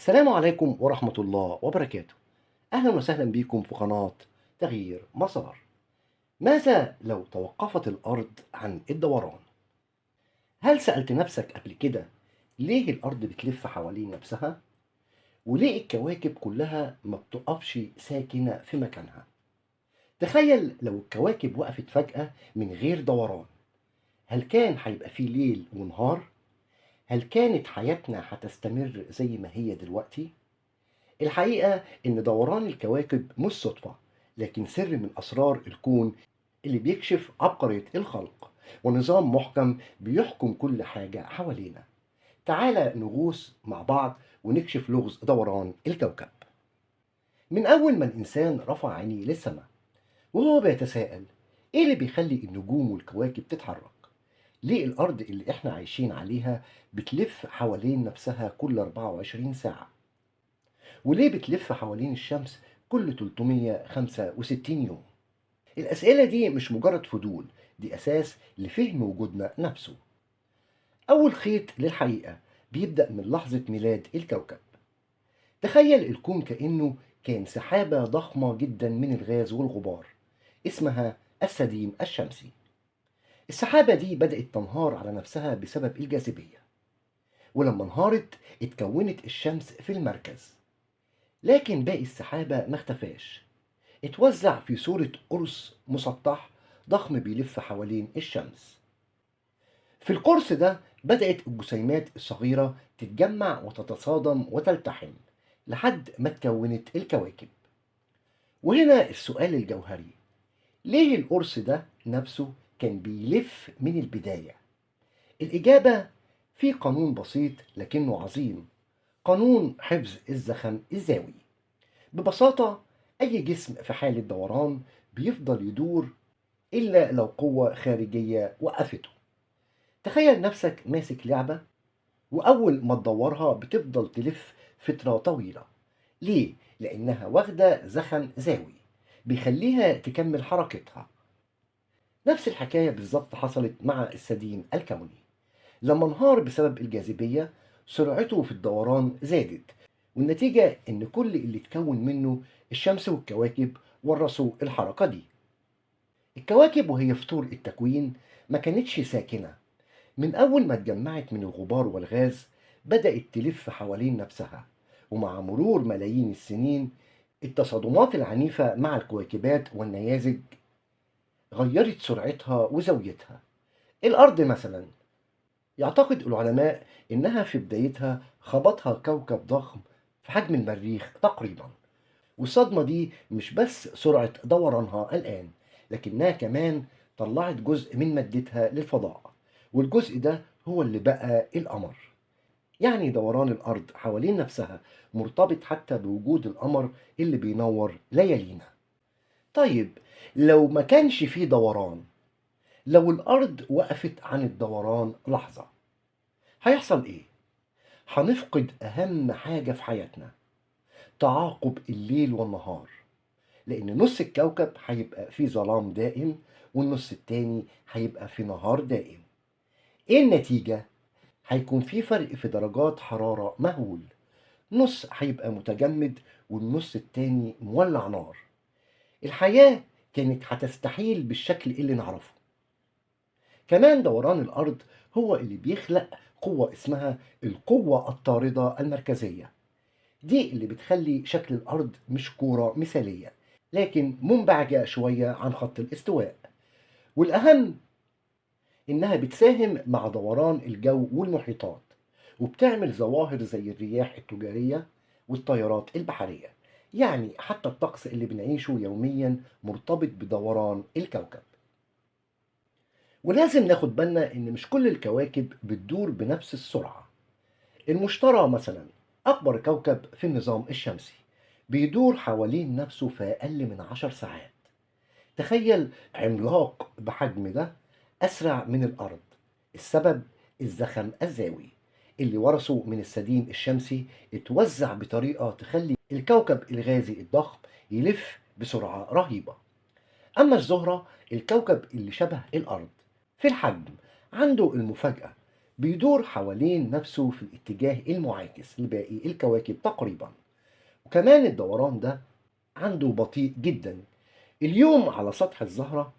السلام عليكم ورحمة الله وبركاته. أهلا وسهلا بكم في قناة تغيير مسار. ماذا لو توقفت الأرض عن الدوران؟ هل سألت نفسك قبل كده ليه الأرض بتلف حوالين نفسها؟ وليه الكواكب كلها ما بتقفش ساكنة في مكانها؟ تخيل لو الكواكب وقفت فجأة من غير دوران، هل كان هيبقى فيه ليل ونهار؟ هل كانت حياتنا هتستمر زي ما هي دلوقتي؟ الحقيقة إن دوران الكواكب مش صدفة، لكن سر من أسرار الكون اللي بيكشف عبقرية الخلق ونظام محكم بيحكم كل حاجة حوالينا. تعالى نغوص مع بعض ونكشف لغز دوران الكوكب. من أول ما الإنسان رفع عينيه للسماء وهو بيتساءل إيه اللي بيخلي النجوم والكواكب تتحرك؟ ليه الأرض اللي إحنا عايشين عليها بتلف حوالين نفسها كل 24 ساعة؟ وليه بتلف حوالين الشمس كل 365 يوم؟ الأسئلة دي مش مجرد فضول، دي أساس لفهم وجودنا نفسه. أول خيط للحقيقة بيبدأ من لحظة ميلاد الكوكب. تخيل الكون كأنه كان سحابة ضخمة جدا من الغاز والغبار اسمها السديم الشمسي. السحابة دي بدأت تنهار على نفسها بسبب الجاذبية، ولما انهارت اتكونت الشمس في المركز، لكن باقي السحابة ما اختفاش، اتوزع في صورة قرص مسطح ضخم بيلف حوالين الشمس. في القرص ده بدأت الجسيمات الصغيرة تتجمع وتتصادم وتلتحم لحد ما اتكونت الكواكب. وهنا السؤال الجوهري، ليه القرص ده نفسه كان بيلف من البداية؟ الإجابة في قانون بسيط لكنه عظيم، قانون حفظ الزخم الزاوي. ببساطة أي جسم في حالة دوران بيفضل يدور إلا لو قوة خارجية وقفته. تخيل نفسك ماسك لعبة وأول ما تدورها بتفضل تلف فترة طويلة. ليه؟ لأنها واخدة زخم زاوي بيخليها تكمل حركتها. نفس الحكاية بالظبط حصلت مع السديم الكوني. لما انهار بسبب الجاذبية سرعته في الدوران زادت، والنتيجة إن كل اللي اتكون منه الشمس والكواكب ورثوا الحركة دي. الكواكب وهي في طور التكوين ما كانتش ساكنة، من أول ما اتجمعت من الغبار والغاز بدأت تلف حوالين نفسها، ومع مرور ملايين السنين التصادمات العنيفة مع الكويكبات والنيازك غيرت سرعتها وزاويتها. الأرض مثلا يعتقد العلماء إنها في بدايتها خبطها كوكب ضخم في حجم المريخ تقريبا، والصدمة دي مش بس سرعة دورانها الآن، لكنها كمان طلعت جزء من مادتها للفضاء، والجزء ده هو اللي بقى القمر. يعني دوران الأرض حوالين نفسها مرتبط حتى بوجود القمر اللي بينور ليالينا. طيب لو ما كانش فيه دوران، لو الأرض وقفت عن الدوران لحظة، هيحصل إيه؟ هنفقد أهم حاجة في حياتنا، تعاقب الليل والنهار، لأن نص الكوكب هيبقى فيه ظلام دائم والنص التاني هيبقى في نهار دائم. إيه النتيجة؟ هيكون في فرق في درجات حرارة مهول، نص هيبقى متجمد والنص التاني مولع نار. الحياة كانت هتستحيل بالشكل اللي نعرفه. كمان دوران الأرض هو اللي بيخلق قوة اسمها القوة الطاردة المركزية، دي اللي بتخلي شكل الأرض مش كورة مثالية لكن منبعجة شوية عن خط الاستواء. والأهم إنها بتساهم مع دوران الجو والمحيطات، وبتعمل ظواهر زي الرياح التجارية والتيارات البحرية. يعني حتى الطقس اللي بنعيشه يوميا مرتبط بدوران الكوكب. ولازم ناخد بالنا إن مش كل الكواكب بتدور بنفس السرعة. المشتري مثلا أكبر كوكب في النظام الشمسي بيدور حوالين نفسه في أقل من 10 ساعات. تخيل عملاق بحجم ده أسرع من الأرض. السبب الزخم الزاوي اللي ورثه من السديم الشمسي اتوزع بطريقة تخلي الكوكب الغازي الضخم يلف بسرعة رهيبة. أما الزهرة، الكوكب اللي شبه الأرض في الحجم، عنده المفاجأة، بيدور حوالين نفسه في الاتجاه المعاكس لباقي الكواكب تقريبا، وكمان الدوران ده عنده بطيء جدا. اليوم على سطح الزهرة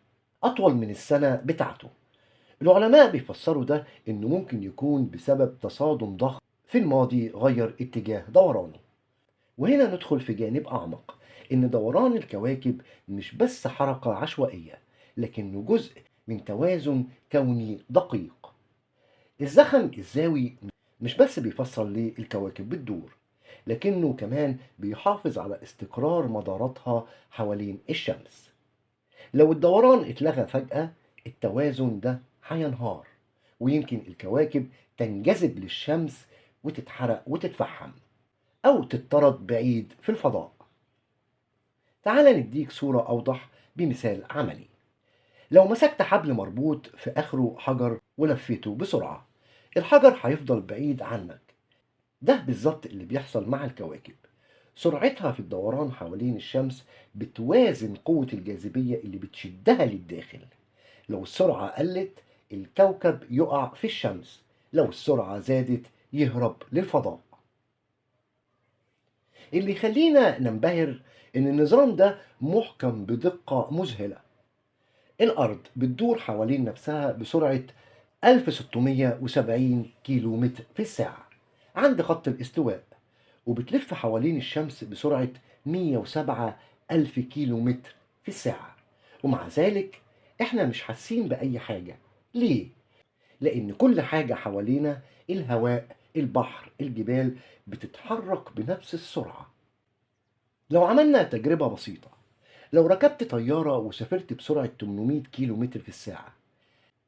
أطول من السنة بتاعته. العلماء بيفسروا ده إنه ممكن يكون بسبب تصادم ضخم في الماضي غير اتجاه دورانه. وهنا ندخل في جانب أعمق، إن دوران الكواكب مش بس حركة عشوائية، لكنه جزء من توازن كوني دقيق. الزخم الزاوي مش بس بيفسر ليه الكواكب بتدور، لكنه كمان بيحافظ على استقرار مداراتها حوالين الشمس. لو الدوران اتلغى فجأة، التوازن ده هينهار، ويمكن الكواكب تنجذب للشمس وتتحرق وتتفحم، أو تطرد بعيد في الفضاء. تعال نديك صورة أوضح بمثال عملي. لو مسكت حبل مربوط في آخره حجر ولفيته بسرعة، الحجر هيفضل بعيد عنك. ده بالظبط اللي بيحصل مع الكواكب. سرعتها في الدوران حوالين الشمس بتوازن قوة الجاذبية اللي بتشدها للداخل. لو السرعة قلت الكوكب يقع في الشمس، لو السرعة زادت يهرب للفضاء. اللي يخلينا ننبهر إن النظام ده محكم بدقة مذهلة. الأرض بتدور حوالين نفسها بسرعة 1670 كيلو متر في الساعة عند خط الاستواء، وبتلف حوالين الشمس بسرعة 107 ألف كيلو متر في الساعة، ومع ذلك احنا مش حاسين بأي حاجة. ليه؟ لأن كل حاجة حوالينا، الهواء، البحر، الجبال، بتتحرك بنفس السرعة. لو عملنا تجربة بسيطة، لو ركبت طيارة وسافرت بسرعة 800 كيلو متر في الساعة،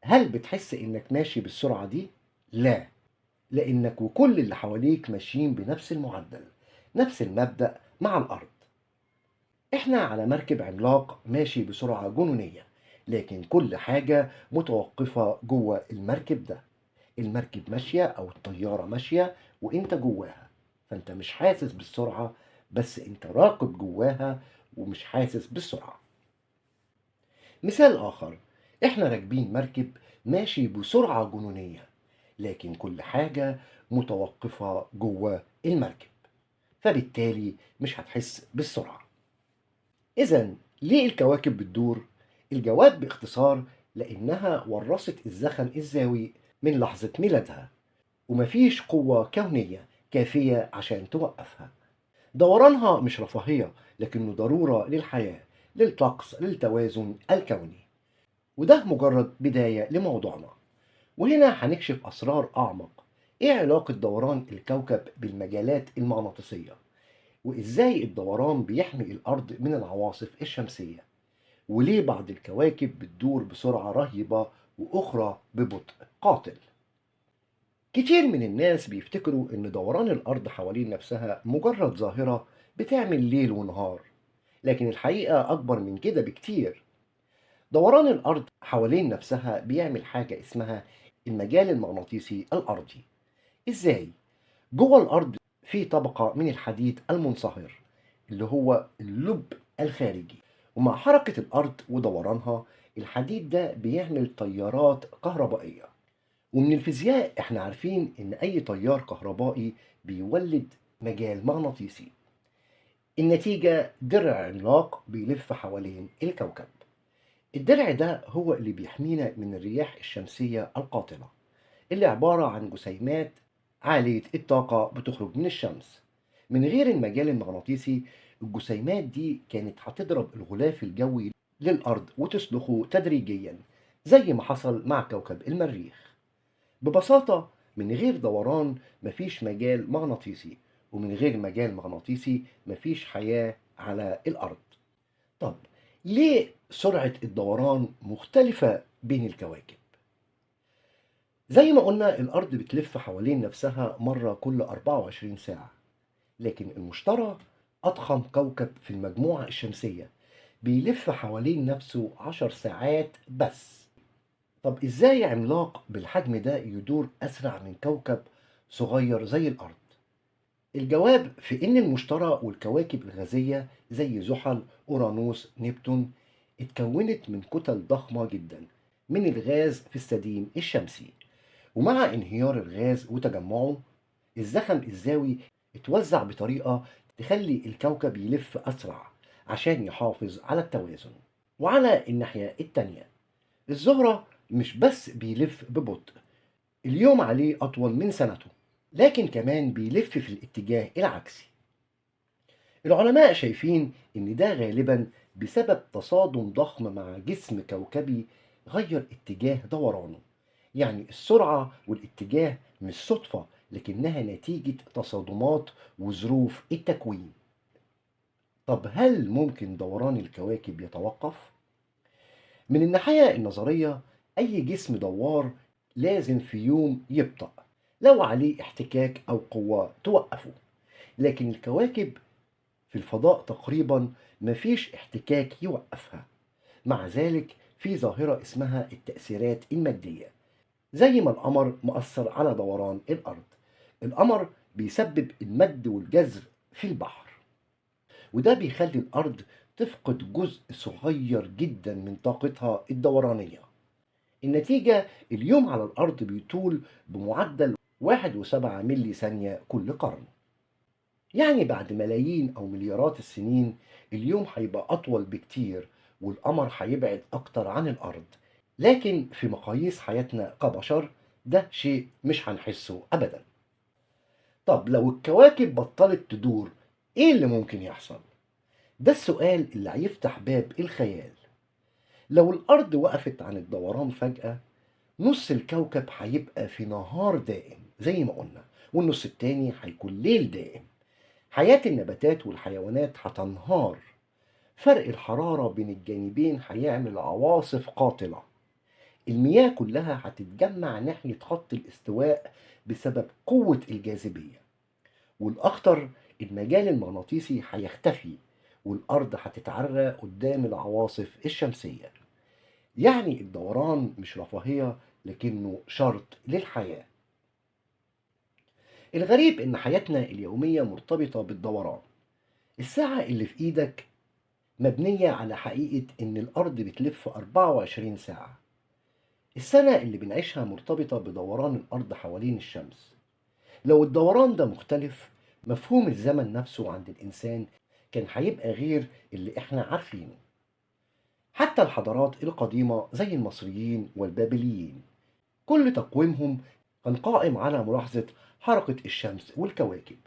هل بتحس إنك ماشي بالسرعة دي؟ لا، لأنك وكل اللي حواليك ماشيين بنفس المعدل، نفس المبدأ مع الأرض. إحنا على مركب عملاق ماشي بسرعة جنونية، لكن كل حاجة متوقفة جوه المركب ده. المركب ماشية أو الطيارة ماشية وإنت جواها، فإنت مش حاسس بالسرعة، بس إنت راكب جواها ومش حاسس بالسرعة. مثال آخر، إحنا راكبين مركب ماشي بسرعة جنونية، لكن كل حاجة متوقفة جوه المركب، فبالتالي مش هتحس بالسرعة. إذن ليه الكواكب بتدور؟ الجواب باختصار، لأنها ورثت الزخم الزاوي من لحظة ميلادها، ومفيش قوة كونية كافية عشان توقفها. دورانها مش رفاهية، لكنه ضرورة للحياة، للطقس، للتوازن الكوني. وده مجرد بداية لموضوعنا، وهنا هنكشف أسرار أعمق. إيه علاقة دوران الكوكب بالمجالات المغناطيسية؟ وإزاي الدوران بيحمي الأرض من العواصف الشمسية؟ وليه بعض الكواكب بتدور بسرعة رهيبة وأخرى ببطء قاتل؟ كتير من الناس بيفتكروا إن دوران الأرض حوالين نفسها مجرد ظاهرة بتعمل ليل ونهار، لكن الحقيقة أكبر من كده بكتير. دوران الأرض حوالين نفسها بيعمل حاجة اسمها المجال المغناطيسي الأرضي. إزاي؟ جوه الأرض في طبقة من الحديد المنصهر اللي هو اللب الخارجي، ومع حركة الأرض ودورانها الحديد ده بيعمل تيارات كهربائية. ومن الفيزياء احنا عارفين ان اي تيار كهربائي بيولد مجال مغناطيسي. النتيجة درع عملاق بيلف حوالين الكوكب. الدرع ده هو اللي بيحمينا من الرياح الشمسية القاتلة، اللي عبارة عن جسيمات عالية الطاقة بتخرج من الشمس. من غير المجال المغناطيسي الجسيمات دي كانت هتضرب الغلاف الجوي للأرض وتسلخه تدريجيا، زي ما حصل مع كوكب المريخ. ببساطة من غير دوران مفيش مجال مغناطيسي، ومن غير مجال مغناطيسي مفيش حياة على الأرض. طب ليه سرعة الدوران مختلفة بين الكواكب؟ زي ما قلنا الأرض بتلف حوالين نفسها مرة كل 24 ساعة، لكن المشتري أضخم كوكب في المجموعة الشمسية بيلف حوالين نفسه 10 ساعات بس. طب إزاي عملاق بالحجم ده يدور أسرع من كوكب صغير زي الأرض؟ الجواب في إن المشتري والكواكب الغازية زي زحل، أورانوس، نبتون اتكونت من كتل ضخمة جدا من الغاز في السديم الشمسي، ومع انهيار الغاز وتجمعه الزخم الزاوي اتوزع بطريقة تخلي الكوكب يلف أسرع عشان يحافظ على التوازن. وعلى الناحية التانية الزهرة مش بس بيلف ببطء، اليوم عليه أطول من سنته، لكن كمان بيلف في الاتجاه العكسي. العلماء شايفين إن ده غالبا بسبب تصادم ضخم مع جسم كوكبي غير اتجاه دورانه. يعني السرعة والاتجاه مش صدفة، لكنها نتيجة تصادمات وظروف التكوين. طب هل ممكن دوران الكواكب يتوقف؟ من الناحية النظرية أي جسم دوار لازم في يوم يبطأ لو عليه احتكاك أو قوة توقفه، لكن الكواكب في الفضاء تقريبا مفيش احتكاك يوقفها. مع ذلك في ظاهرة اسمها التأثيرات المادية، زي ما القمر مأثر على دوران الأرض. القمر بيسبب المد والجزر في البحر، وده بيخلي الأرض تفقد جزء صغير جدا من طاقتها الدورانية. النتيجة اليوم على الأرض بيطول بمعدل 1.7 ملي ثانية كل قرن. يعني بعد ملايين أو مليارات السنين اليوم هيبقى أطول بكتير، والقمر هيبعد أكتر عن الأرض. لكن في مقاييس حياتنا كبشر ده شيء مش هنحسه أبدا. طب لو الكواكب بطلت تدور إيه اللي ممكن يحصل؟ ده السؤال اللي هيفتح باب الخيال. لو الأرض وقفت عن الدوران فجأة، نص الكوكب هيبقى في نهار دائم زي ما قلنا، والنص التاني هيكون ليل دائم. حياة النباتات والحيوانات هتنهار. فرق الحرارة بين الجانبين هيعمل عواصف قاتلة. المياه كلها هتتجمع ناحية خط الاستواء بسبب قوة الجاذبية. والأخطر المجال المغناطيسي هيختفي، والأرض هتتعرى قدام العواصف الشمسية. يعني الدوران مش رفاهية، لكنه شرط للحياة. الغريب إن حياتنا اليومية مرتبطة بالدوران. الساعة اللي في إيدك مبنية على حقيقة إن الأرض بتلف 24 ساعة. السنة اللي بنعيشها مرتبطة بدوران الأرض حوالين الشمس. لو الدوران ده مختلف، مفهوم الزمن نفسه عند الإنسان كان هيبقى غير اللي إحنا عارفينه. حتى الحضارات القديمة زي المصريين والبابليين كل تقويمهم كان قائم على ملاحظة حركة الشمس والكواكب.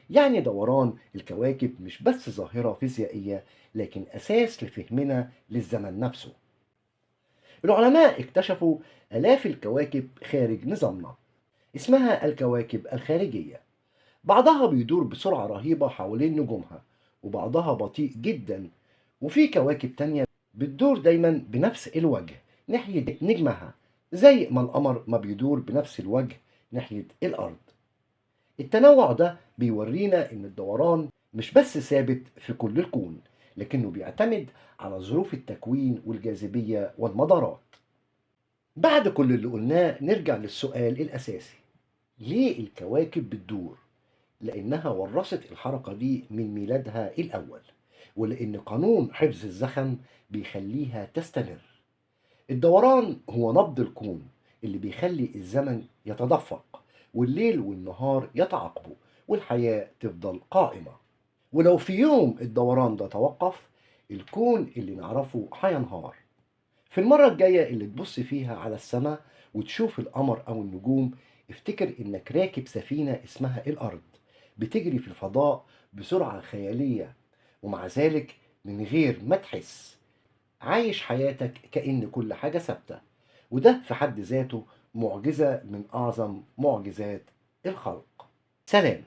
يعني دوران الكواكب مش بس ظاهرة فيزيائية، لكن أساس لفهمنا للزمن نفسه. العلماء اكتشفوا آلاف الكواكب خارج نظامنا، اسمها الكواكب الخارجية. بعضها بيدور بسرعة رهيبة حوالين نجومها، وبعضها بطيء جدا، وفي كواكب تانية بتدور دايما بنفس الوجه ناحية نجمها، زي ما القمر ما بيدور بنفس الوجه ناحية الأرض. التنوع ده بيورينا إن الدوران مش بس ثابت في كل الكون، لكنه بيعتمد على ظروف التكوين والجاذبية والمدارات. بعد كل اللي قلناه نرجع للسؤال الأساسي: ليه الكواكب بتدور؟ لأنها ورثت الحركة دي من ميلادها الأول، ولأن قانون حفظ الزخم بيخليها تستمر. الدوران هو نبض الكون اللي بيخلي الزمن يتدفق، والليل والنهار يتعاقبوا، والحياة تفضل قائمة. ولو في يوم الدوران ده توقف، الكون اللي نعرفه هينهار. في المرة الجاية اللي تبص فيها على السماء وتشوف القمر أو النجوم، افتكر إنك راكب سفينة اسمها الأرض، بتجري في الفضاء بسرعة خيالية، ومع ذلك من غير ما تحس عايش حياتك كأن كل حاجة ثابتة. وده في حد ذاته معجزة من أعظم معجزات الخلق. سلام.